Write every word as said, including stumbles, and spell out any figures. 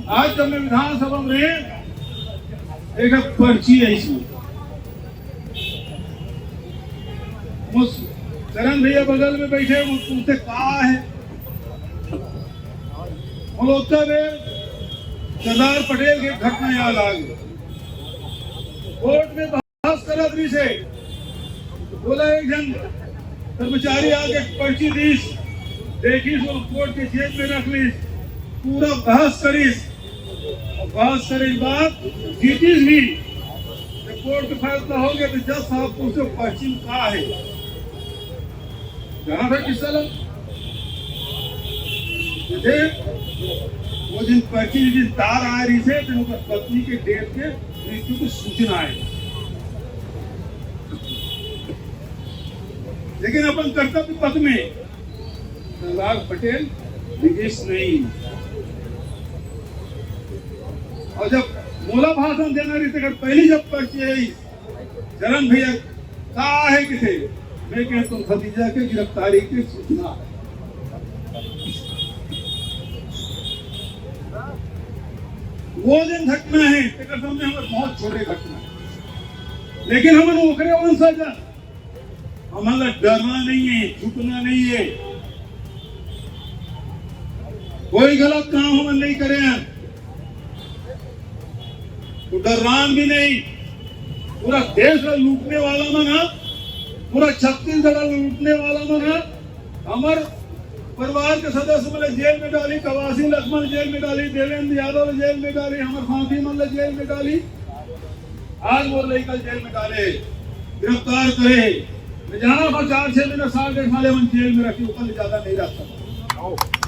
आज जब मैं विधानसभा में रहे, एक पर्ची आई इसमें। वो चरण भैया बगल में बैठे, वो पूछते, "का है?" मल्होत्रा में सरदार पटेल के घटना याद आ गई। कोर्ट में बहस करत रहिस हे, बोला एक झन कर्मचारी आके पर्ची दीस, देखिस, वो कोर्ट के जेब में रख लीस, पूरा बहस करिस, और बहस करे के बाद जीतिस भी। जब कोर्ट के फैसला हो गया तो जज साहब पूछे, "पर्ची में का है?" जहाँ तक किस्सा लग, मुझे वो दिन पर्ची जिस तार आ रही थे, तो उनका पत्नी के डेथ के मृत्यु की सूचना आई। लेकिन अपन कर्तव्य पथ में सरदार पटेल विदेश नहीं। और जब मोला भाषण देना रही, तो अगर पहली जब पर्ची आई, चरण भैया, "का है किसे?" मैं कहे, "तो भतीजा के गिरफ्तारी की सूचना है।" वो दिन घटना है, तेकर सामने हमर बहुत छोटे घटना है, लेकिन हमन ओकरे वंशज हन। हमन ला डरना नहीं है, झुकना नहीं है। कोई गलत काम हमन नहीं करे हैं। तो डर्रान भी नहीं। पूरा देश ला लूटने वाला मन हा, पूरा छत्तीसगढ़ ला लूटने वाला मन हा। हमर परिवार के सदस्य मन ला जेल में डाली, कवासी लखमन जेल में डाली, देवेंद्र यादव ला जेल में डाली, हमर साथी मन ला जेल में डाली। आज वो लइका जेल में डाले, गिरफ्तार करे। मैं जाना था, चार छह महीना, साल डेढ़ साल हमन जेल में रखे, ऊपर ले ज्यादा नहीं रख सकता।